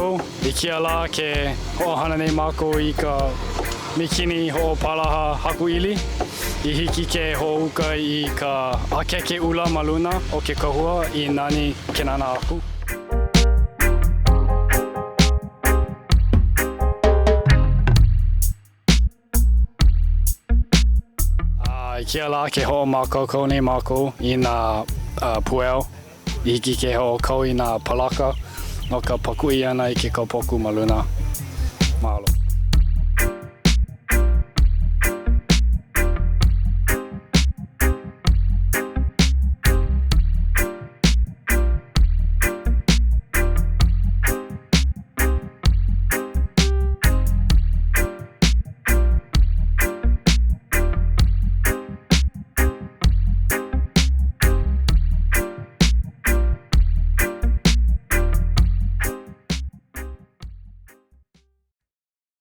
mākou. I kēia lā ke hoʻohana nei mākou i ka mīkini hoʻopalaha haku ʻili i hiki ke hoʻouka i ka ʻakeke ʻula ma luna o ke kahua i nani ke nānā aku. A i kēia lā ke hoʻomākaukau nei mākou i nā pueo i hiki ke hoʻokau i nā palaka no ka pakuʻi ʻana i ke kaupoku ma luna. Mahalo.